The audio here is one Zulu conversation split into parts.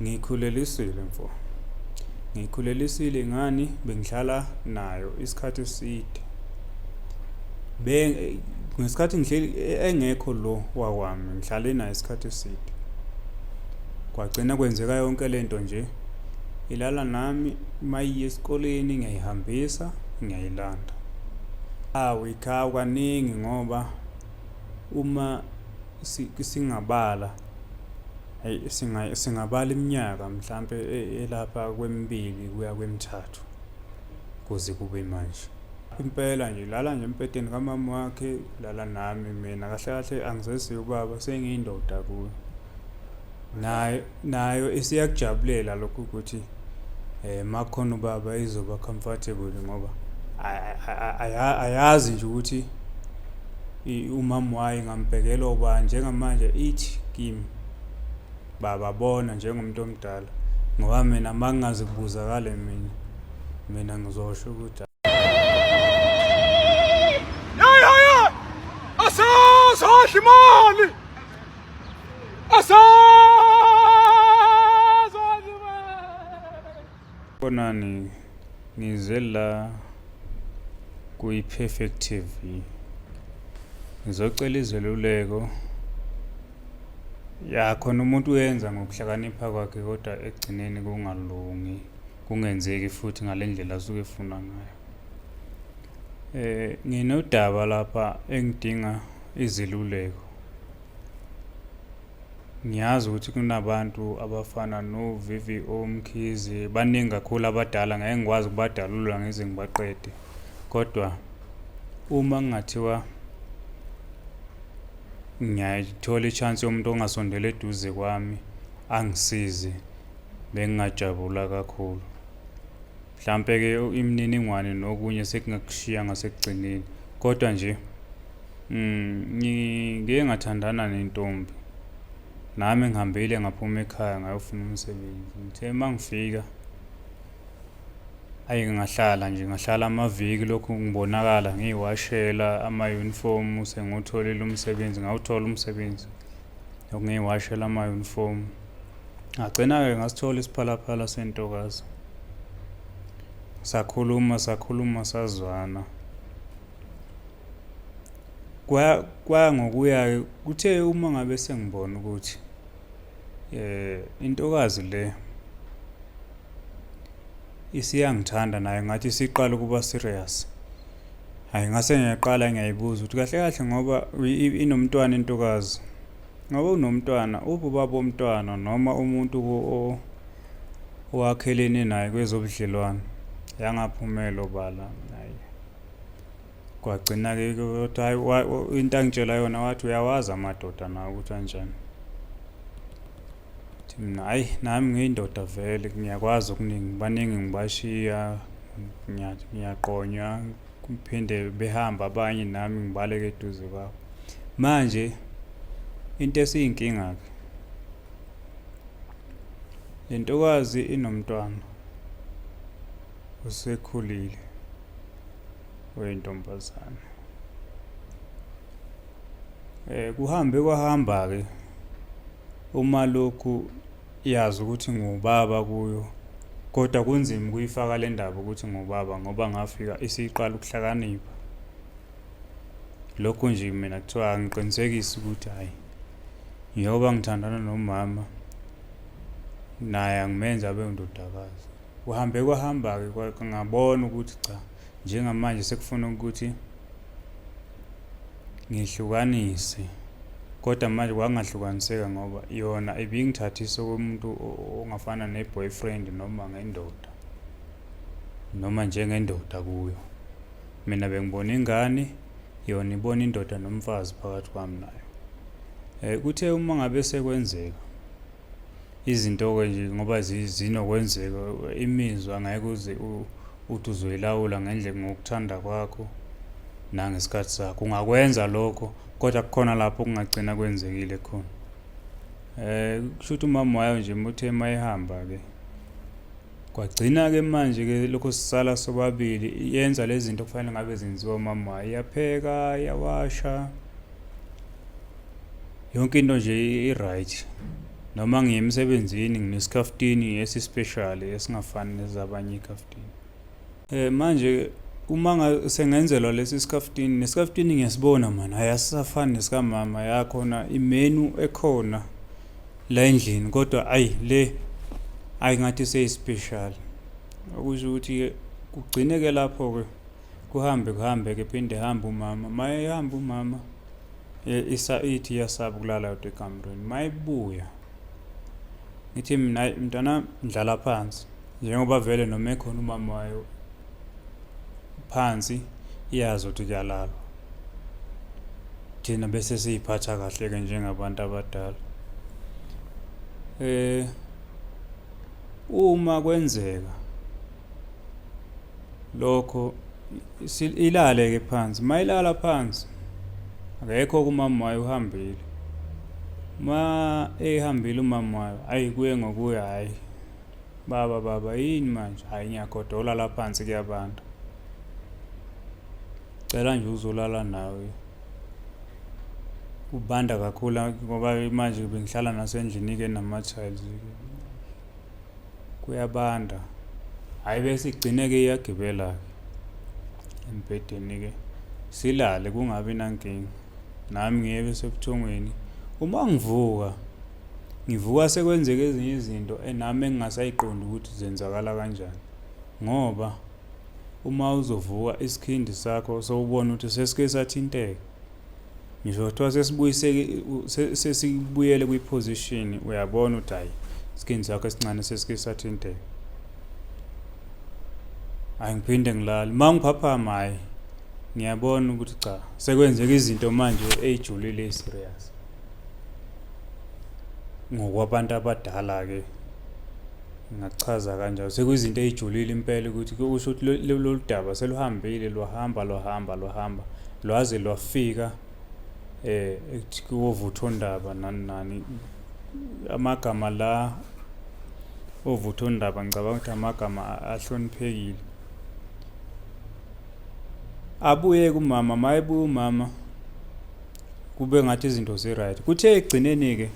Ngiyikhulelisile mfo. Ngiyikhulelisile ngani? Bengihlala nayo isikhathi eside. Ngesikhathi ngihleli engekho lo wakwami ngihlale naye isikhathi eside. Kwagcina kwenzeka yonke lento nje, ilala nami uma iya esikoleni ngiyayihambisa ngiyayilanda. Awu ikhawu kaningi ngoba uma singabala hhayi singabala iminyaka mhlampe elapha kwemibili kuya kwemithathu kuze kube manje. Impela nje ulala nje embhedeni kamama wakhe, ulala nami mina kahle kahle angisesiye ubaba sengiyindoda kuye. Nayo nayo isiyakujabulela lokhu ukuthi uma kukhona ubaba izoba comfortable ngoba ayazi nje ukuthi umama wayo ingambhekela obani. Njengamanje ithi kimi, baba bona njengomuntu omdala ngoba mina uma kungaze kubuzakale mina, mina ngizosho ukuthi Hey hey hey! Asazodla imali! Asazodla imali! Bonani ngize la kuyi-Perfect TV ngizocela izeluleko. Ya khona umuntu uyenza ngokuhlakanipha kwakhe kodwa ekugcineni kungalungi, kungenzeki futhi ngale ndlela asuke efuna ngayo. Nginodaba lapha engidinga izeluleko. Ngiyazi ukuthi kunabantu abafana no-V_V_O Mkhize, baningi kakhulu abadala ngeke ngikwazi ukubadalula ngize ngibaqede. Kodwa uma kungathiwa ngiyayithola i-chance yomuntu ongasondela eduze kwami angisize, bengingajabula kakhulu. Mhlampe-ke imininingwane nokunye sekungakushiya ngasekugcineni, kodwa nje ngike ngathandana nentombi. Nami ngihambile ngaphuma ekhaya ngayofuna umsebenzi. Ngithe uma ngifika, ayi ngahlala nje ngahlala amaviki lokhu ngibonakala ngiyiwashela ama-uniform sengiwutholile umsebenzi ngawuthola umsebenzi lokhu ngiyiwashela ama-uniform. Ngagcina-ke ngasithola isiphalaphala sentokazi. Sakhuluma sakhuluma sazwana. Kwaya kwaya ngokuya-ke kuthe uma ngabe sengibona ukuthi intokazi le isiyangithanda nayo ngathi isiqala ukuba serious. Hhayi ngase ngiyaqala ngiyayibuza ukuthi kahle kahle ngoba inomntwana intokazi. Ngoba unomntwana, uphi ubaba womntwana noma umuntu owakhelene naye kwezobudlelwano. Yangaphumela obala hhayi. Kwagcina-ke kodwa hhayi into angitshela yona wathi uyawazi amadoda nawe ukuthi anjani. Thi mina hhayi nami ngiyindoda vele ngiyakwazi okuningi, baningi ngibashiya ngiyaqonywa kuphinde behambe abanye nami ngibaleke eduze kwabo. Manje into esiyinkinga-ke le ntokazi inomntwana usekhulile oyintombazane. Kuhambe kwahamba-ke uma lokhu yazi ukuthi ngiwubaba kuyo kodwa kunzima ukuyifaka le ndaba ukuthi ngiwubaba ngoba ngafika isiqala ukuhlakanipha. Lokhu nje mina kuthiwa angiqinisekisi ukuthi hhayi njengoba ngithandana nomama naye angimenzi abe undodakazi. Kuhambe kwahamba-ke ngabona ukuthi cha njengamanje sekufuna ukuthi ngihlukanise kodwa manje kwangahlukaniseka ngoba yona ibingithathisa okomuntu ongafana ne-boyfriend noma ngendoda noma njengendoda kuyo. Mina bengibona ingane, yona ibona indoda nomfazi phakathi kwami nayo. Kuthe uma ngabe sekwenzeka izinto-ke nje ngoba zinokwenzeka imizwa ngeke uze uthi uzoyilawula ngendlela ngokuthanda kwakho nangesikhathi sakho. Ungakwenza lokho kodwa kukhona lapho okungagcina kwenzekile khona. Kusho ukuthi umama wayo nje uthe uma ehamba-ke kwagcina-ke manje-ke lokho sisala sobabili yenza lezi zinto okufanele ngabe zenziwa umama wayo. Iyapheka, iyawasha, yonke into nje i-right. Noma ngiye emsebenzini nginesikhafutini esi-special esingafani nezabanye iy'khaftini. Manje uma sengenzelwa lesi sikhafutini, nesikhafutini ngiyasibona mani, hhayi asisafani nesikamama, ya khona imenu ekhona la endlini kodwa ayi le ayi ngathi seyi-special. Okusho ukuthi-ke kugcine-ke lapho-ke kuhambe kuhambe-ke phinde ehambe umama, uma ehamba umama ithi iyasaba ukulala yodwa ekamerweni. Uma ibuya ngithi mina hhayi mntanami ndlala phansi njengoba vele noma ekhona umama wayo phansi iyazi ukuthi kuyalalwa. Thina bese siy'phatha kahle-ke njengabantu abadala. Uma kwenzeka lokho ilale-ke phansi, uma ilala phansi akekho kumama wayo uhambile. Uma ehambile umama wayo, hhayi kuye ngokuya hhayi baba baba yini manje, hhayi ngiyagodola la phansi kuyabanda. Cela nje uzolala nawe. Kubanda kakhulu ngoba manje bengihlala nasendlini-ke enama-tiles-ke. Kuyabanda. Hhayi bese igcine-ke iyagibela-ke embhedeni-ke. Silale kungabi nankinga. Nami ngiye esebuthongweni. Uma ngivuka, ngivuka sekwenzeke ezinye izinto nami engingasayiqondi ukuthi zenzakala kanjani. Ngoba uma uzovuka isikhindi sakho sowubona ukuthi sesike sathinteka. Ngisho kuthiwa sesibuyiseke sesibuyele kwi-position uyabona ukuthi hhayi isikhindi sakho esincane sesike sathinteka. Hhayi ngiphinde ngilale. Uma ngiphaphama hhayi ngiyabona ukuthi cha sekwenzeka izinto manje ey'julile ey'serious. Ngokwabantu abadala-ke ngingakuchaza kanjalo. Sekuyizinto ey'julile impela ukuthi kusho ukuthi lolu daba seluhambile lwahamba lwahamba lwahamba lwaze lwafika kovuthondaba nani nani. Amagama la ovuthondaba ngicabanga ukuthi amagama ahloniphekile. Abuye kumama, uma ebuya umama kube ngathi izinto zi-right. Kuthe ekugcineni-ke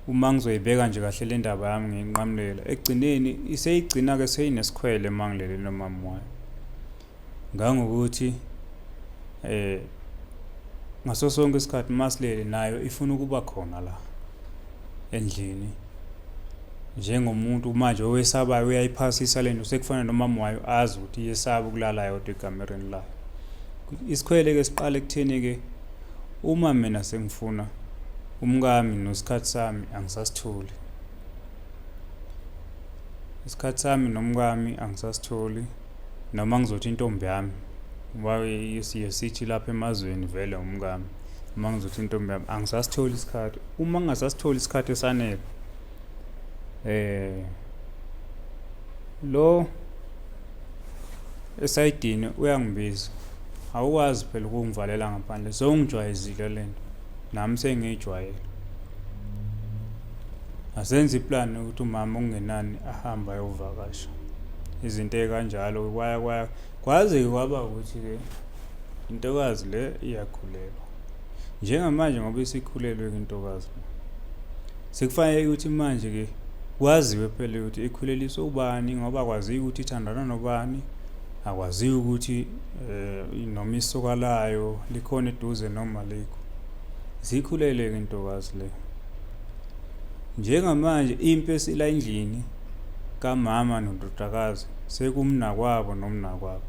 uma ngizoyibeka nje kahle le ndaba yami ngiyinqamulela, ekugcineni iseyigcina-ke seyinesikhwele uma ngilele nomama wayo. Ngangokuthi ngaso sonke isikhathi uma silele nayo ifuna ukuba khona la endlini. Njengomuntu manje owesabayo uyayiphasisa lento sekufana nomama wayo azi ukuthi iyesaba ukulala yodwa ekamereni layo. Isikhwele-ke siqala ekutheni-ke uma mina sengifuna umkami nosikhathi sami angisasitholi. Isikhathi sami nomkami angisasitholi noma ngizothi intombi yami ngoba siye sithi lapha emazweni vele umkami. Uma ngizothi intombi yami angisasitholi isikhathi. Uma ngingasasitholi isikhathi esanele lo esayidini uyangibiza. Awukwazi phela ukungivalela ngaphandle sewungijwayezile le nto nami sengiyijwayele. Asenze iplani yokuthi umama okungenani ahambe ayovakasha. Izinto ey'kanjalo kwaya kwaya kwaze kwaba ukuthi-ke intokazi le iyakhulelwa. Njengamanje ngoba isikhulelwe-ke intokazi le, sekufanele ukuthi manje-ke kwaziwe phela ukuthi ikhuleliswe ubani ngoba akwaziwa ukuthi ithandana nobani, akwaziwa ukuthi noma isoka layo likhona eduze noma alikho. Isikhulelwe-ke intokazi le. Njengamanje impi esila endlini kamama nondodakazi sekumnakwabo nomnakwabo.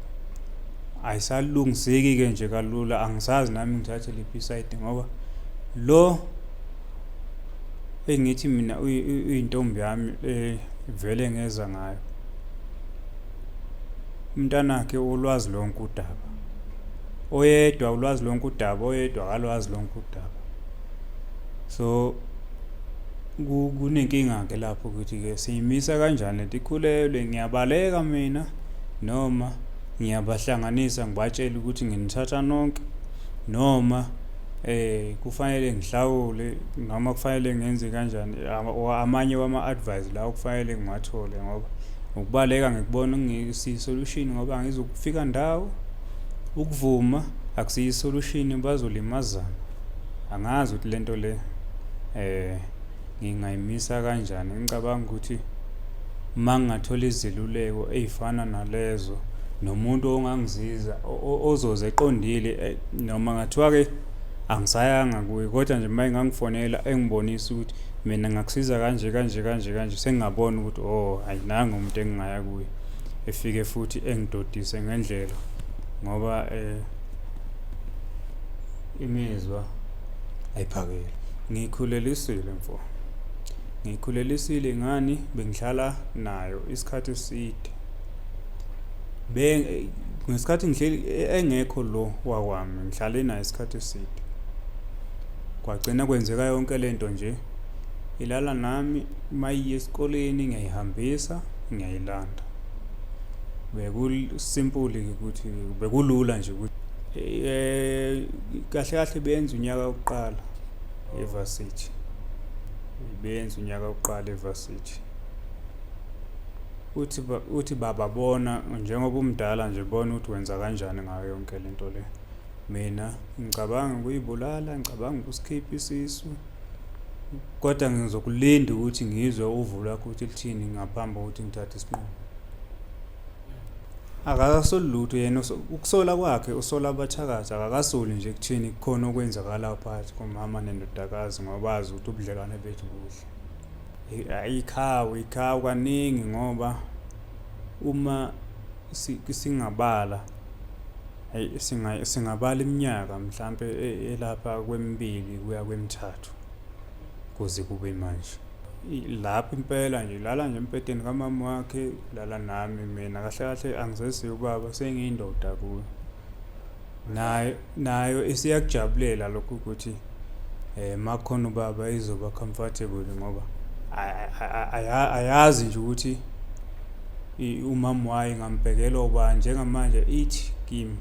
Ayisalungiseki-ke nje kalula, angisazi nami ngithathe liphi isayidi ngoba lo engithi mina uyintombi yami vele ngeza ngayo, umntanakhe ulwazi lonke udaba. Oyedwa ulwazi lonke udaba, oyedwa akalwazi lonke udaba. So kunenkinga-ke lapho ukuthi-ke siyimisa kanjani lento ikhulelwe, ngiyabaleka mina noma ngiyabahlanganisa ngibatshele ukuthi nginithatha nonke noma kufanele ngihlawule noma kufanele ngenze kanjani. Amanye wama-advice la okufanele ngiwathole ngoba ukubaleka ngikubona kungesiyo i-solution ngoba angizukufika ndawo. Ukuvuma akusiyo i-solution bazolimazana. Angazi ukuthi lento le Ngingayimisa kanjani? Ngicabanga ukuthi uma ngingathola izeluleko ey'fana nalezo nomuntu ongangisiza ozoze eqondile eh, noma ngathiwa-ke angisayanga kuye kodwa nje uma engangifonela engibonisa ukuthi mina ngakusiza kanje kanje kanje kanje sengingabona ukuthi oh hayi nangu umuntu engingaya kuye efike futhi engidodise ngendlela ngoba eh imizwa ayiphakeli. Ngiyikhulelisile mfo. Ngiyikhulelisile ngani bengihlala nayo isikhathi eside. Be ngesikhathi ngihleli engekho lo wakwami ngihlale naye isikhathi eside. Kwagcina kwenzeka yonke lento nje. Ilala nami mayiye esikoleni ngiyayihambisa ngiyayilanda. Bekusimple ukuthi bekulula nje ukuthi Eh kahle kahle benza unyaka wokuqala evarsity. Benza unyaka wokuqala evarsity. Uthi uthi baba bona njengoba umdala nje bona ukuthi wenza kanjani ngayo yonke lento le. Mina ngicabanga ukuyibulala, ngicabanga ukusikhipha isisu. Kodwa ngizokulinda ukuthi ngizwe uvo lwakho ukuthi lithini ngaphambi kokuthi ngithathe isinqumo. Akakasoli lutho yena ukusola kwakhe usola abathakathi akakasoli nje ekuthini kukhona okwenzakalayo phakathi komama nendodakazi ngoba bazi ukuthi ubudlelwane bethu buhle. Ayikhawu ikhawu kaningi ngoba uma singabala hayi singabala iminyaka mhlampe e, elapha kwemibili kuya kwemithathu kuze kube manje. Lapho impela nje lala nje embhedeni kamama wakhe lala nami mina kahle kahle angisesiye ubaba sengiyindoda kuye nayo nayo isiyakujabulela lokhu ukuthi eh makhona ubaba izoba comfortable ngoba ayazi nje ukuthi umama wayo ingambhekela ubani njengamanje ithi kimi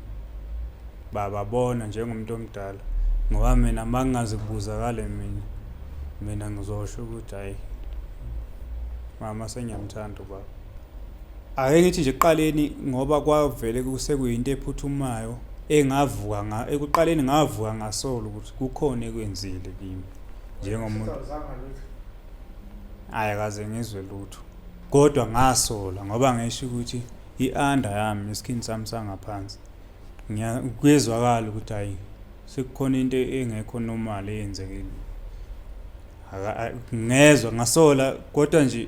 Baba bona njengomuntu omdala ngoba mina uma kungaze kubuzakale mina mina ngizosho ukuthi hhayi mama sengiyamthanda ubaba. Ake ngithi nje ekuqaleni ngoba kwavele sekuyinto ephuthumayo engavuka nga ekuqaleni ngavuka ngasola ukuthi kukhona ekwenzile kimi njengomuntu. Hhayi akaze ngizwe lutho kodwa ngasola ngoba ngisho ukuthi i-under yami iskin sami sangaphansi Kuyezwakala ukuthi hhayi sekukhona into engekho normal eyenzekile. Ngezwa ngasola kodwa nje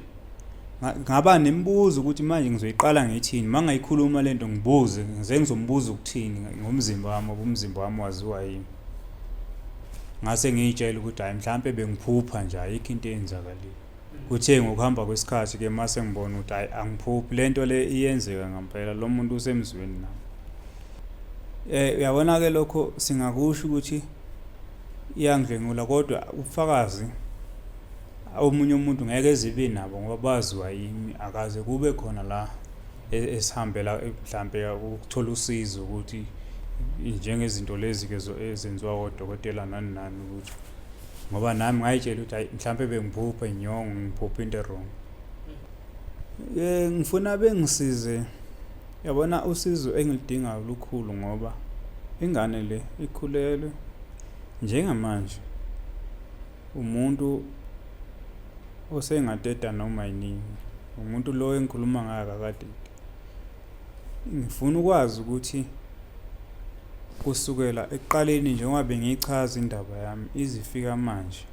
ngaba nemibuzo ukuthi manje ngizoyiqala ngithini uma ngayikhuluma le nto ngibuze ngize ngizombuza ukuthini ngomzimba wami ngoba umzimba wami waziwa yimi. Ngase ngiy'tshela ukuthi hhayi mhlampe bengiphupha nje ayikho into eyenzakalile. Kuthe ngokuhamba kwesikhathi ke mase ngibona ukuthi hayi angiphuphi lento le iyenzeka ngempela lo muntu usemzweni nami. Eh uyabona ke lokho singakusho ukuthi iyangidlwengula kodwa ubufakazi omunye umuntu ngeke ezibe nabo ngoba baziwa yimi akaze kube khona la e-, esihambela mhlampe ukuthola usizo ukuthi njengezinto lezi ke ezenziwa odokotela nani nani ukuthi ngoba nami ngayitshela ukuthi hayi mhlampe bengiphupha inyongo ngiphupha into wrong eh ngifuna bengisize yabona usizo engilidingayo lukhulu ngoba ingane le ikhulelwe njengamanje umuntu osengateta noma yinini umuntu lo engikhuluma ngaye akakadedi Ngifuna ukwazi ukuthi kusukela ekuqaleni njengoba bengiyichaza indaba yami ize ifika manje,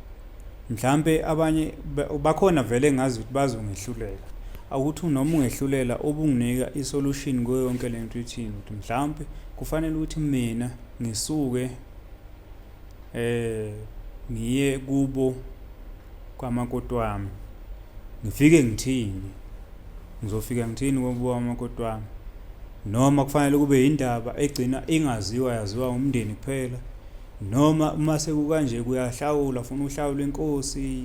mhlampe abanye bakhona vele engazi ukuthi bazongehlulela. Ukuthi noma ungehlulela ubunginika i-solution kuyo yonke le nto ithini ukuthi mhlampe kufanele ukuthi mina ngisuke ngiye kubo kwamakoti wami ngifike ngithini. Ngizofika ngithini kubo kwamakoti wami? Noma kufanele kube yindaba egcina ingaziwa yaziwa umndeni kuphela noma uma sekukanje kuyahlawulwa funa uhlawule inkosi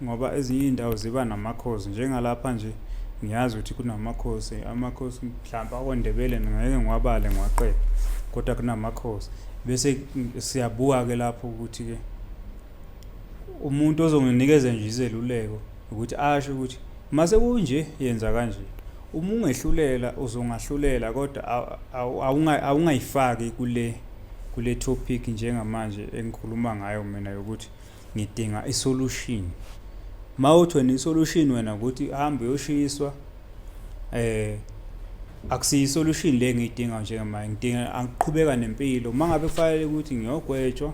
ngoba ezinye iy'ndawo ziba namakhosi njengalapha nje ngiyazi ukuthi kunamakhosi amakhosi mhlawumbe akwaNdebele ngeke ngiwabale ngiwaqede kodwa kunamakhosi bese siyabuka-ke lapho ukuthi-ke umuntu ozonginikeza nje izeluleko ukuthi asho ukuthi mase kunje yenza kanje uma ungehlulela uzongahlulela kodwa awungayifaki kule kule topic njengamanje engikhuluma ngayo mina yokuthi ngidinga isolution. Mawuthi wena i-solution wena ukuthi hamba uyoshiswa eh akusiyo i-solution le engiyidinga njengamanje, ngidinga angiqhubeka nempilo. Uma ngabe kufanele ukuthi ngiyogwetshwa,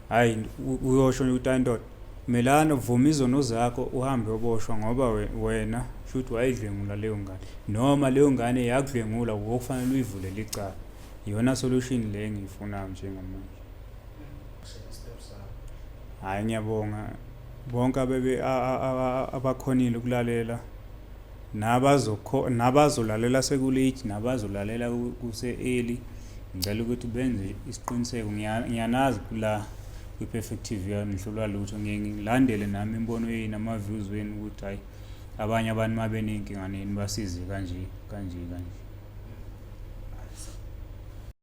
hhayi uyosho nje ukuthi hayi ndoda melana vuma izono zakho uhambe uyoboshwa ngoba wena shuthi wayidlwengula leyo ngane noma leyo ngane yakudlwengula wokufanele uyivulele icala. Iyona solution le engiyifunayo njengamanje. Hhayi ngiyabonga bonke abebe abakhonile ukulalela nabazolalela seku-late nabazolalela kuse-early ngicela ukuthi benze isiqiniseko ngiyanazi kula kwi-Perfect TV anihlulwa lutho ngiye ngilandele nami imibono yenu ama-views wenu ukuthi hhayi abanye abantu uma beney'nkinga nini basize kanje kanje kanje.